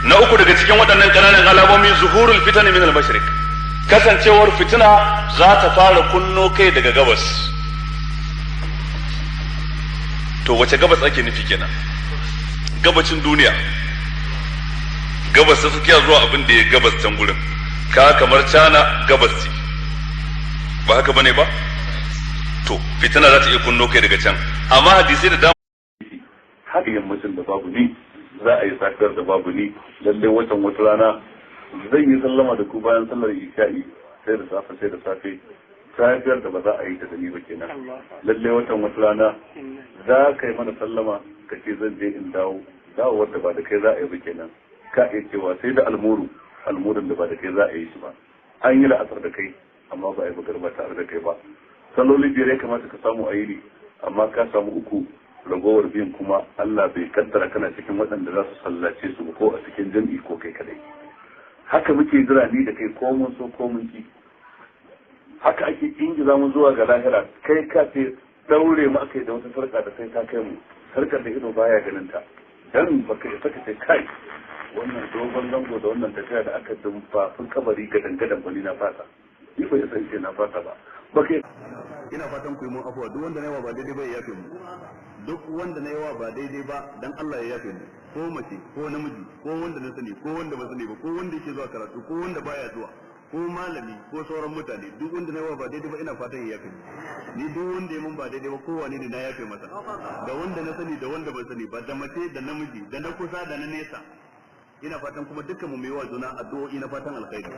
Na uku daga cikin waɗannan ƙananan alamomi, zuhurul fitan min al-mashriq, kasancewar fitina za ta fara kunno kai daga gabas. To wace gabas ake nufi kenan? Gabacin duniya, gabas ta tsakiya zuwa abin da ya gabas can gurin ka kamar cana gabas ce, ba haka bane ba? To fitina za ta iya kunno kai daga can, amma hadisai da dama Har yammacin da babu ni za a yi, safiyar da babu ni, lalle watan wata rana zan yi sallama da ku bayan sallar isha'i, sai da safe, sai da safe, safiyar da ba za a yi ta da ni ba kenan. Lalle watan wata rana za ka yi mana sallama ka ce zan je in dawo, dawowar da ba da kai za a yi ba kenan. Ka iya cewa sai da almuru, almurin da ba da kai za a yi shi ba. An yi la'asar da kai, amma ba a yi magarba tare da kai ba. Salloli biyar ya kamata ka samu a yini, amma ka samu uku, ragowar biyun kuma Allah bai kaddara kana cikin waɗanda za su sallace su ba, ko a cikin jam'i ko kai kadai. Haka muke jira ni da kai, ko mun so ko mun ki, haka ake ingiza mu zuwa ga lahira. Kai ka ce daure mu aka yi da wata sarka da sai ta kai mu, sarkar da ido baya ganin ta, dan baka isa ka ce kai wannan dogon zango da wannan tafiya da aka dumfafin kabari gadan gadan bani na fasa, ni ba isa ce na fasa ba, baka Ina fatan ku yi mun afuwa. Duk wanda na yawa ba daidai ba, ya yafe mu. Duk wanda na yawa ba daidai ba, dan Allah ya yafe mu, ko mace ko namiji, ko wanda na sani ko wanda ba sani ba, ko wanda yake zuwa karatu ko wanda baya zuwa, ko malami ko sauran mutane. Duk wanda na yawa ba daidai ba, ina fatan ya yafe mu. Ni duk wanda ya mun ba daidai ba, ko wane ne, na yafe masa, da wanda na sani da wanda ban sani ba, da mace da namiji, da na kusa da na nesa. Ina fatan kuma dukkan mu yi wa juna addu'o'i na fatan alkhairi.